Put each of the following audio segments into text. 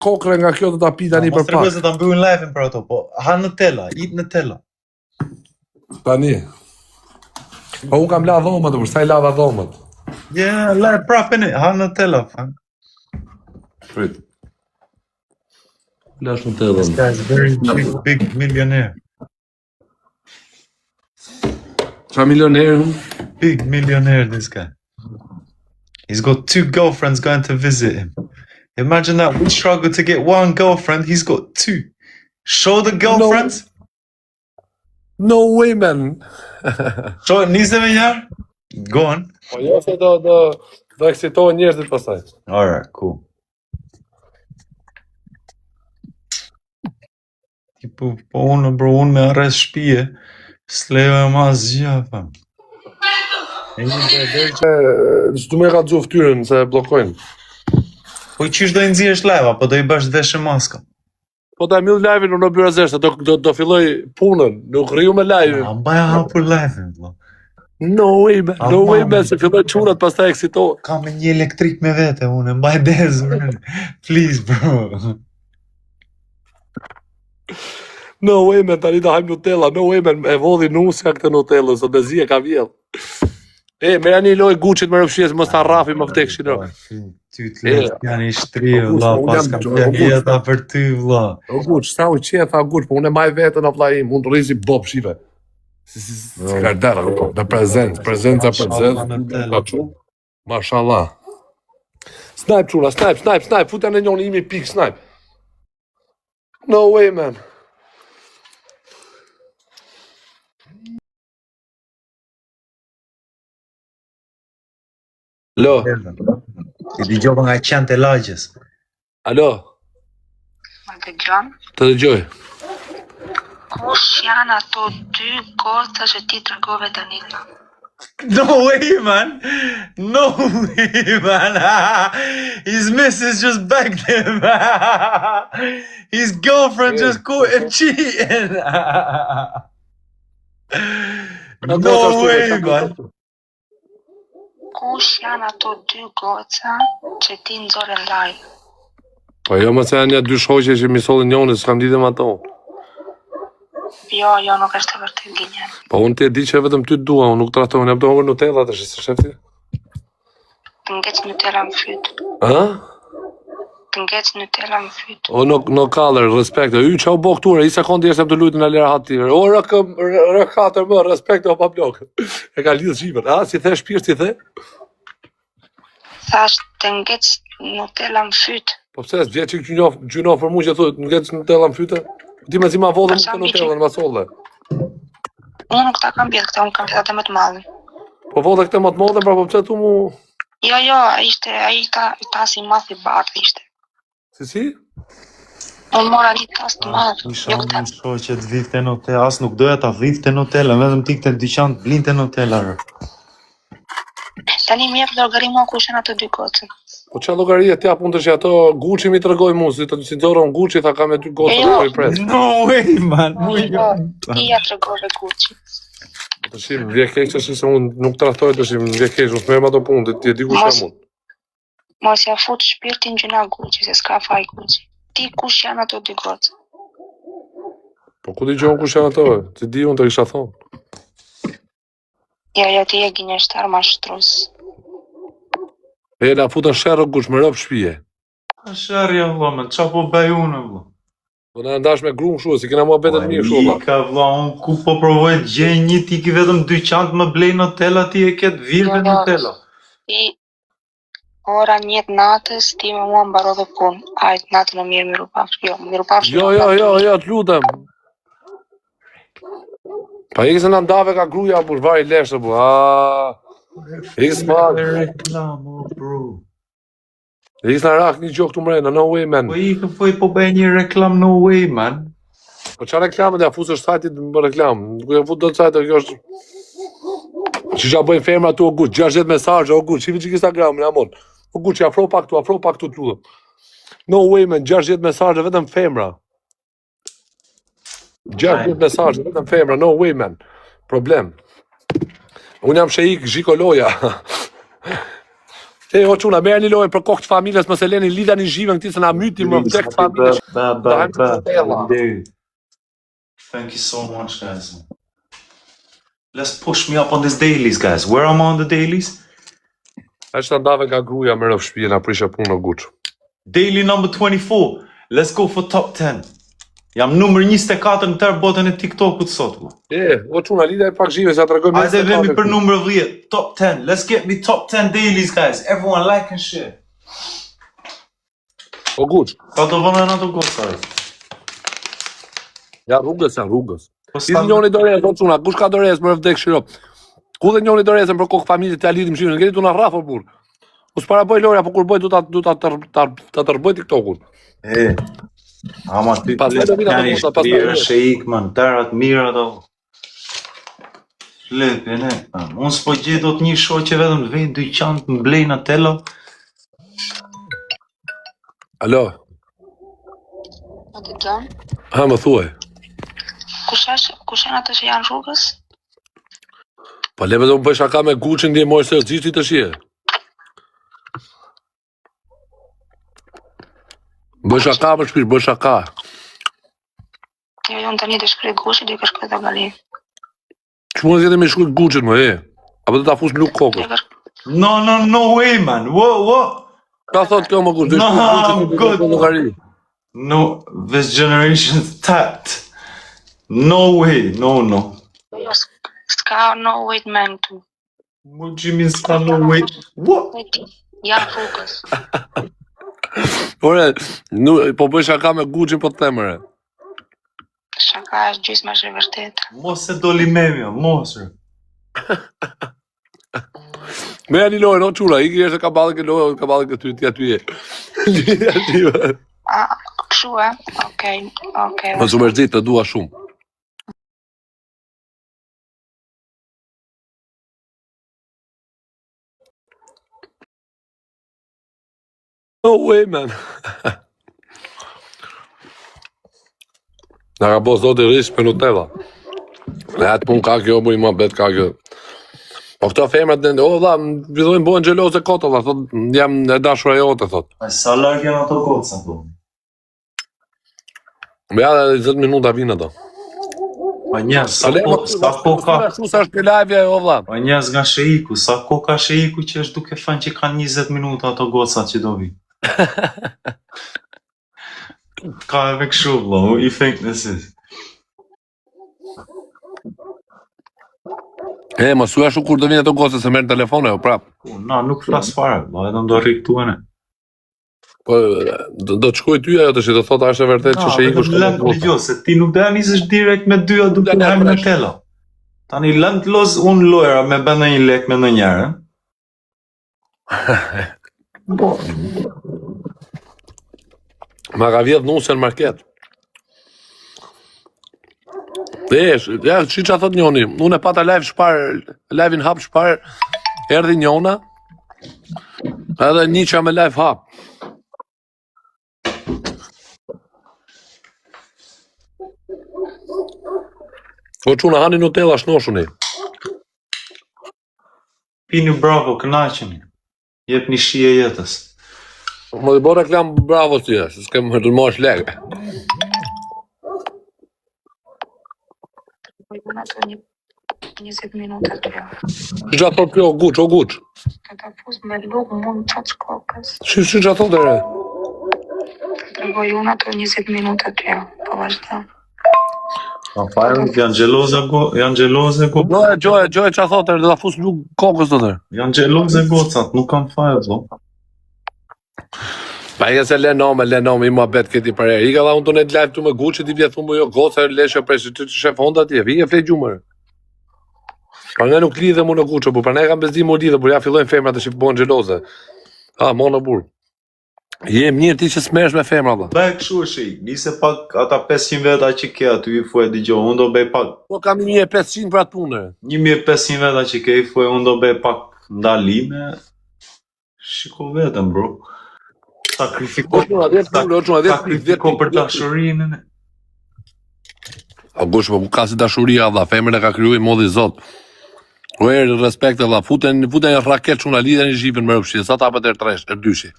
kokre nga kjo do ta pi tani Mos për tregoj pak. se ta mbyllin live-in për ato, po ha Nutella, eat Nutella. Tani. Po unë kam la dhomët, por sa i lava dhomët. Yeah, la prapë ne, ha Nutella, fam. Prit. Lash Nutellën. This guy's very big, big millionaire. Qa milioner unë? Big millionaire, this guy. He's got two girlfriends going to visit him. Imagine that we struggle to get one girlfriend, he's got two. Show the girlfriends. No way, man. Show nise me njerë. Go on. Po jo se do do do eksitohen njerëzit pastaj. All right, cool. Tipo, po unë, bro, unë me arrest shtëpie, s'lejoj më asgjë, fam. E një berber që... S'du me kallxu fytyrën se e bllokojnë. Po qysh do i nxjerrësh live, apo do i bësh vesh e maska? Po ta mbyll live-in unë byra zeshta, do do do filloj punën, nuk rriu me live-in. A mbaj hapur live-in, vëlla. No way, man. No way, man, se filloj çunat pastaj eksitohen. Kam një elektrik me vete unë, mbaj dez, man. Please, bro. No way, man, tani do hajmë Nutella. No way, man, e vodhi nusja këtë Nutellën, sot mezi e ka vjell. E, merja një lojë Gucci-t me rëfshies, mos ta rrafi më vdekshin. o. Ty të lehtë janë i shtri, O, Gucci, vëlla, po unë pas jam- kam o, qenë Gucci. jeta për ty, vëlla. O Gucci, sa u qetha Gucci, po unë e maj vetën o vlla im, unë rrizi bob shive. Si si si ka dara, kupton, dhe prezencë, prezenca prezencë. Nutella. Ka çun. Mashallah. Snipe çuna, snipe, snipe, snipe, futja në njëri imi pik snipe. No way man. Alo, I dëgjova nga qentë e lagjes. alo, Më dëgjon? të dëgjoj. Kush janë ato dy goca që ti tregove tani? No way, man. No way, man. His missus just backed him. His girlfriend just caught him cheating. No way, man. Kush janë ato dy goca që ti nxore në live? Po jo, më se janë një dy shoqe që mi sollin njëri, s'kam lidhje me ato. Jo, jo, nuk është e vërtetë gënjen. Po unë ti e di që vetëm ty të dua, unë nuk tradhtoj, unë jam të hongër Nutella tash, s'e shef ti? Të ngec Nutella në fyt. Ë? Të ngec Nutella në fyt. O no no color, respekt. Y ça u bë këtu? Një sekondë jashtë jam të luajtur në lera hat ti. O RK R4 më, respekt o pa blok. E ka lidh shqipen. A si the shpirt si the? Thash të ngec Nutella në fyt. Po pse s'vje çik gjynof, gjynof për mua që thotë ngec Nutella në fytë? Ti më zi ma vodhën Po, këtë Nutella ma solle. Unë nuk ta kam vjedh këtë, unë kam vjedh atë më të madhin. Po vodhe këtë më të madhe, pra po pse tu mu Jo, jo, ai ishte ai ta tas i madh i bardhë ishte. Si si? Unë mora një tas të madh, Isha jo unë këtë. një shoqe të vidhte Nutella, as nuk doja ta vidhte Nutella, vetëm ti këtë dyqan të blinte Nutella. rë. Tani më jep llogari mua kush janë ato dy goca. Po çfarë llogarie t'jap unë tash ato Gucci mi tregoi mua si të si nxorën Gucci tha kam me dy goca Jo. po i pres. No way, man. Jo, jo, ti ja tregove Gucci. Po tash më vje keq tash se unë nuk tradhtoj tash më vje keq, unë s'merrem ato punë, ti e di kush Mos- jam unë. Mos ja fut shpirtin gjynah Gucci, se s'ka faj Gucci. Ti kush janë ato dy goca? Po ku dëgjon kush janë ato? Ti di unë të kisha thonë. Jo, jo, ti je gënjeshtar mashtrus. E na futën sherr o Gucci me rob shtëpie. A sherr ja vlla, man, qa po bëj unë vlla? Po na ndash me gruan kështu, si kena muhabetet mirë kështu valla. Ika vlla, unë ku po provoj të gjej një ti ki vetëm dyqan të më blej Nutella ti e ke të virve Jo, jo. Nutella. Ti ora një të natës, ti me mua mbarove punë. Ajt, natën e mirë, mirupafsh. Jo, mirupafsh. Jo, jo, jo, jo, të lutem. Pa ikë se na ndave ka gruaja, burr, vari leshë, bu. A. Ikë s'ma, Reklam, o bro. ikë s'na rak një gjë këtu mrena, no way man. Po ikë, po i po bëj një reklam no way, man. Po çfarë reklame ja fusësh sajtit në reklam? Nuk ja fut dot sajtit, kjo është Që që bëjnë femra tu o Gucci, 60 mesazhe o Gucci, shifi çik Instagramin amon. O Gucci, afro pak tu, afro pak tu të lutem. No way man, 60 mesazhe vetëm femra. 60 mesazhe vetëm femra, no way man. Problem. Unë jam sheik Zhikoloja. E, o çuna, merrni lojën për kokë të familjes, mos e leni lidha një zhivën këtij se na myti më vdek të familjes. Ba, ba, Dahem ba. të tella. Faleminderit. Thank you so much, guys. Let's push me up on these dailies, guys. Where am I on the dailies? Është ta ndave nga gruaja më rëf shtëpi na prishë punë o Guç. Daily number 24. Let's go for top 10. Jam numër 24 në tërë botën e TikTokut sot. vlla. E, o çuna, lidha e pak zhivën se ja tregojmë. Hajde vemi për numër 10. Top 10. Let's get me top 10 dailies, guys. Everyone like and share. O Guç, Sa do vënë në ato goca? ja rrugës, ja rrugës. Po Si njoni dorez, o çuna, kush ka dorez më vdek shiro. Ku dhe njoni dorezën për kokë familje t'ja lidhim zhivën, ngeli tu na rraf o burr. U s'para bëj lojra, po kur bëj do ta do ta ta ta, ta tërboj TikTokun. E. Ama ty Pastaj do vina janë ato goca, pastaj shpirë do. sheik, man, tërat mira ato. Lepe, ne, man. Unë s'po gjej dot një shoqe vetëm të vejnë dyqan të më blejnë atelo. Alo, Po dëgjon? ha më thuaj. Kush është, kush janë ato që janë rrugës? Po leve do më bëj shaka me Gucci ndje moj seriozisht ti tash je. Bëj shaka më shpirt, bëj shaka. Jo, jo, unë tani do shkruaj Gucci, do i kërkoj llogari. Ç'mund të jetë me shkruaj Gucci më e? Apo do ta fus në luk Do i kokës. kërkoj No, no, no way, man. What, what? Ka thot kjo më Gucci, do No, shkruaj Gucci I'm do good. të llogari. No, this generation's tapped. No way, no, no. Jo, s'ka no wait man këtu. What do you mean s'ka no way? What? E di, janë rrugës. Ore, nu, po bëj shaka me Gucci po të them ore. Shaka është gjysma është e vërtetë. Mos e doli memja, mos. re. Me janë lojën, o çuna, iki është ka ballë ke lojë, ka ballë ke ty, ti aty je. Ti aty. A, kështu e? Okej, okej. Mos u mërzit, të dua shumë. No way, man. Na ka bo zoti rish me Nutella. Në atë punë ka kjo, mu i muhabet ka kjo. Po këto femrat, në, o vlla, fillojnë bëhen xheloze kot, vlla, thot, jam e dashura jote, thot. A sa larg janë ato goca, po? Me ja 20 minuta vinë ato. Pa njerëz, sa Le, ko, sa ko ka, Ashtu sa është live ajo vlla. pa njerëz nga sheiku, sa ko ka sheiku që është duke thënë që kanë 20 minuta ato goca që do vi. Ka edhe kështu, vlla, who you think this is? E, mos u ashtu kur do vinë ato goca se merr telefon ajo prap. Po, na, nuk flas fare, vlla, edhe do rri këtu ene. Po do, do të shkoj ty ajo tash, do thotë a është e vërtetë që sheiku shkon. Lënd, me goca. dëgjoj, se ti nuk do ja nisësh direkt me dyja duke Ja, hënë ja, Nutella. Tani lënd të los unë lojra me bën ndonjë lek me ndonjëherë. Po. Ma ka vjedh nusja në market. Desh, ja, si ça thot njoni, unë e pata live shpar, live-in hap shpar, erdhi njona, edhe një qa me live hap. O çuna hani Nutella shnoshuni. Pini bravo, kënaqeni. Jepni shije jetës. Më të bo reklam bravo si, se s'kem më të marrësh lek. Po unë ato një 20 minuta të jo. Si ça thot kjo o guç, o guç. Do ta fus me lugë mund qatë kokës. Si si ça thot ere? Tregoj unë ato 20 minuta të jo. Po vazhdo. Pa fare, janë xheloze go, janë xheloze go. No, e gjoje, gjoje ça thot ere, do ta fus lugë kokës do të. Janë xheloze gocat, nuk kanë fare vëlla. Pa e se le nome, le nome, i muhabet këti për herë. Ika dha unë të net live tu me Gucci, ti vje thumë jo goca, leshë presh, ti të shef Honda ti, vije fle gjumë. Pa ne nuk lidhem unë në Gucci, por pra ne kam bezdi mu lidhe, por ja fillojnë femrat të shif bëhen xheloze. Ah, mono burr. Je mirë ti që s'merresh me femra valla. Bëj kështu është i, nise pak ata 500 veta që ke aty i thuaj dëgjoj, unë do bëj pak Po kam 1500 për atë punë. 1500 veta që ke i thuaj unë do bëj pak ndalime. Shiko veten bro. Sakrifiko. Po çuna, 10 punë, o çuna, 10 Sakrifiko për dashurinë. ne. A gosh, po ku ka si dashuria valla, femrën e ka krijuar i modhi Zot. O eri, respekt e vlla, futen, futen një raket çuna lidheni zhipin me rëpshi, sa ta hapet erë tresh, erë dyshi.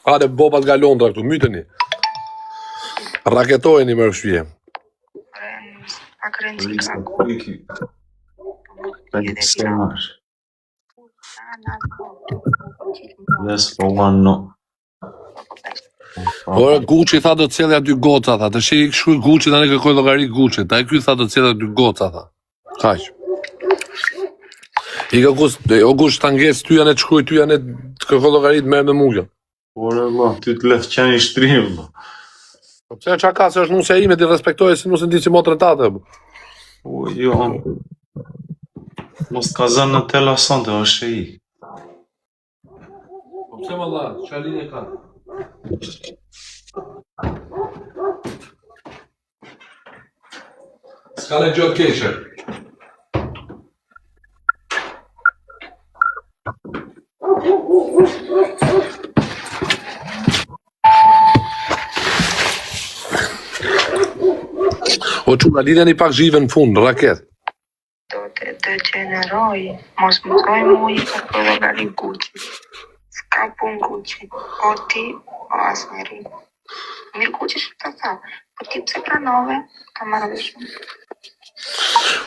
Hajde bobat nga Londra këtu, myteni. Raketojeni me rëpshi. Pak rëndësi ka ku. Thank you. Thank you so much. Yes, for one no. Ore Gucci tha do të sjellja dy goca tha, tash i shkruaj Gucci tani kërkoj llogari Gucci, ta ky tha do të sjellja dy goca tha. Kaq. I ka Gucci, o Gucci ta ngec ty janë të shkruaj ty janë të kërkoj llogari të merr me mua kjo. Ore vlla, ty të lef qenë i shtrim vlla. Po pse çka ka se është nusja ime ti respektoje si nusën ti si motrën tate. Po jo. Mos të ka zënë në tela sonte, është i. Po pse më dha, çfarë lidhje ka? S'ka në gjë të keqe. O çuna, lidheni pak zhive në fund, raket. Do të degjeneroj, mos më thoj mu i kërkoj llogari Gucci. S'ka punë Gucci, o ti, o asnjëri. Mirë Gucci që të tha, po ti pse pranove, ta marrë vesh unë.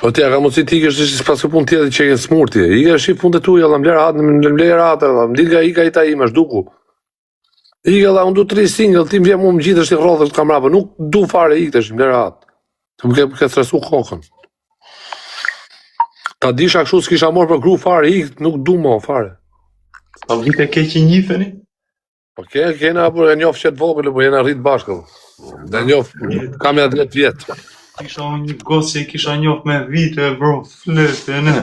O ti, a ka mundësi ti ikësh ti s'pas ke punë tjetër që ke smur ti. Ikë shi punët e tua, valla, më lër atë, më lër atë, valla, më dil nga ika ita ime, zhduku. Ikë valla, unë du të rri single, ti më vjen mua më gjithë është i rrodhës kam mbrapa, nuk du fare ikë tash, më lër atë. Ti më ke më ke stresu kokën. Ta disha kështu s'kisha marrë për gru fare, ik, nuk du më fare. Sa vite ke që njiheni? Po ke, kena apo e njoh që të vogël, po jena rrit bashkë. Dhe njoh, kam ja 10 vjet. Kisha unë një gocë që i kisha njoh me vite, bro, flet e ne.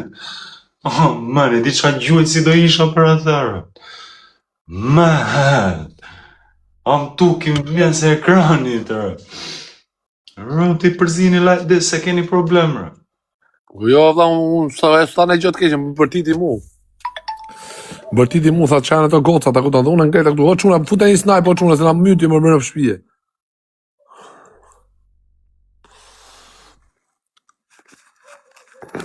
Oh, man, e di qa gjuajt si do isha për atëherë. Man, am tuki më vjen se ekrani të rë. Rë, ti përzini like this, se keni problem, rë. Po jo, vlla, unë sa e s'tha në gjë të keqe, më bërtiti mu. Bërtiti mu, tha çan ato gocat, ta kupton, dhe unë ngreta këtu, o çuna, fute një snipe, o çuna, se na myti më mërë shtëpie.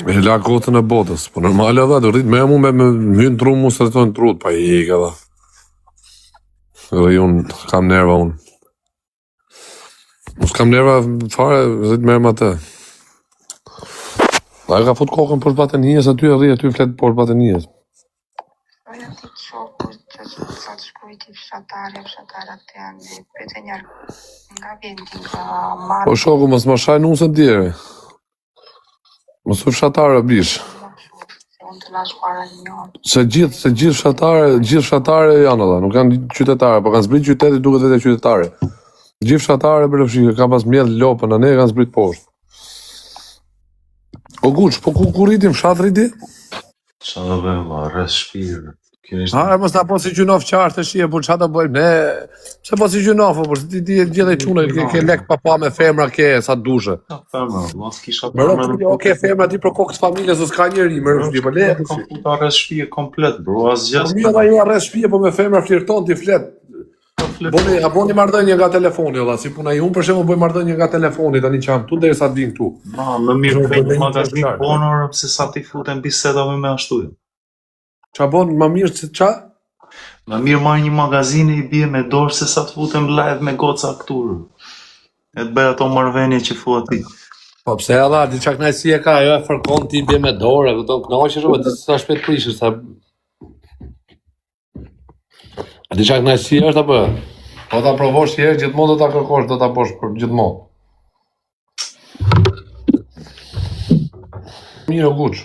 E la gocën e botës, po normale vlla, do rrit me mu me me hyn tru mu se thonë trut, pa i ikë vlla. Dhe unë kam nerva unë. Unë s'kam nerva fare, dhe të merrem atë. Ajo ka fut kokën poshtë batanijes aty e rri aty flet poshtë batanijes. Soja ti të shoku që sa të shkruajti fshatare, fshatara të janë dhe pyete njerë nga vjen ti nga Po mali shoku mos ma shaj nusën tjere. Mos u fshatare bish. se unë të lash para një orë. Se gjithë, se gjithë fshatare, gjithë fshatare janë ata, nuk janë qytetare, po kanë zbrit qyteti duket vetë qytetare. Gjithë fshatare për të kanë pas mbjell lopën, anë kanë zbrit poshtë. O Guç, po ku ku rritim fshat rriti? Qa do bëjmë, vlla, rreth shtëpi. Kjo ishte Ha, mos na po si gjynof qartë tash e po çfarë do bëjmë ne? Pse po si gjynof, po ti ti je gjithë e çuna, ke, ke lek pa pa me femra ke sa dushe. Ka femra, vlla, s'kisha Më ro, femra. jo, ke femra ti për kokë të familjes, o s'ka njeri, më ro, po le. Kam futa rreth shtëpi komplet, bro, asgjë. Po mirë, ai rreth shtëpie, po me femra flirton ti flet. Boni, a boni marrëdhënie nga telefoni, valla, si puna i unë për shembull bëj marrëdhënie nga telefoni tani që jam këtu derisa të vin këtu. Ma, më mirë Për bëj një një magazin qytetar. bonor se sa ti futen bisedave me ashtu. Ça bon më mirë se ça? Më mirë marr një magazinë i bie me dorë se sa të futem live me goca këtu. E të bëj ato marrëvënie që thua ti. Po pse alla, di çka kënaqësi e ka, ajo e fërkon ti bie me dorë, e kupton, kënaqesh apo di sa shpejt prishesh, sa A di çka kënaqësi është apo? jo? Po ta provosh një herë, gjithmonë do ta kërkosh, do ta bësh për gjithmonë. Mirë o Guç.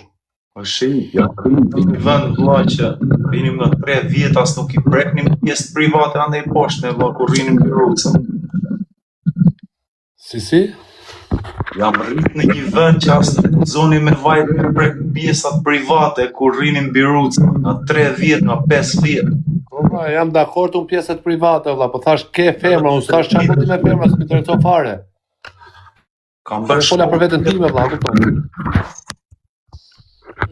Po shi, ja, në një vend vlla që rinim nga 3 vjet as nuk i preknim pjesë private andej poshtë ne vlla kur rinim në rrugë. Si si? Jam rrit në një vend që as nuk guxonim me vajt me prek pjesat private kur rinim biruca, nga 3 vjet, nga 5 vjet. Po pra, jam dakord unë pjesët private vlla, po thash ke femra, unë thash çfarë do ti me femra, s'më intereson fare. Kam Unë bërë fola për veten time vlla, e kupton.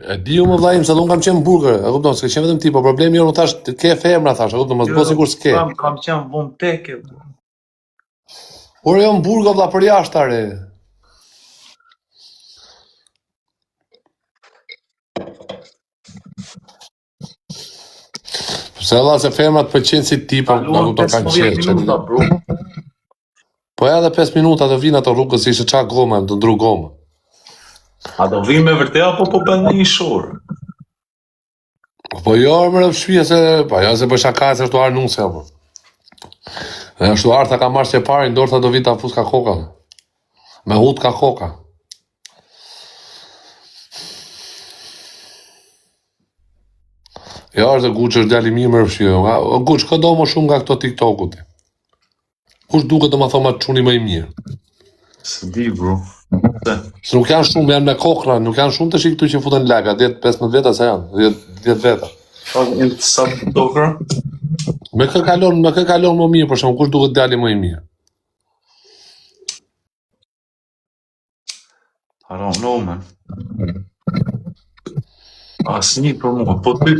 E di unë vlla im se dhe unë kam qenë në burger, e kupton, s'ke qenë vetëm ti, po problemi është unë thash ke femra thash, e kupton, mos bë sikur s'ke. Kam, kam qenë vonë teke. Por jo në burg o vlla për jashtë are. Se valla se femrat pëlqejnë si tipa, na kupton kanë 15 qejf. çfarë minuta, bro. Po edhe 5 minuta do vinë ato rrugës se ishte ça goma, do ndru goma. A do vinë me vërtet apo po bën një shorë? Po jo, më rëp shpia se, po jo se po shaka se është ardhur nusja apo. Dhe është ardhur ta ka marrë se pari, ndorta do vi ta fus ka koka. Me hut ka koka. Jo, është Gucci është djalë i mirë më rëp shpia. O Gucci, kë do më shumë nga këto TikTokut? Kush duket do më thonë ma çuni më i mirë? S'e di, bro. Se. Se nuk janë shumë, janë me kokra, nuk janë shumë të shi këtu që futen live, ja 10 15 veta sa janë, 10 10 veta. Fucking sa TikToker. Me kë kalon, me kë kalon më mirë për shembull, kush duket djali më i mirë? I don't know, man. Asnjë për mua, po ty.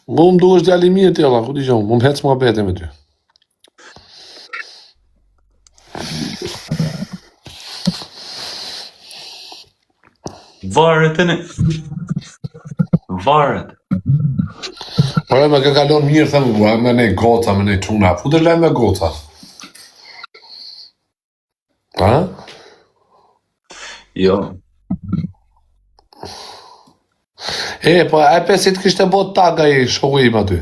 Mu më dukesh djalë i mirë ti valla, ku di gjë, mu më hec muhabeti me ty. Varet e ne. Varet. Por me kë kalon mirë them, ua, me ne goca, me ne çuna, futesh live me goca. Ha? Jo. E, po e pe si të kishte bo tag ai shoku im aty.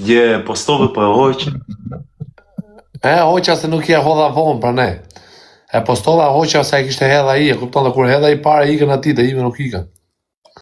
Je, postove po e hoq. E, hoqa se nuk i e hodha vonë, pra ne. E postova hoqa se e kishte hedha ai, e kupton dhe kur hedha i para ikën atij dhe ime nuk ikën.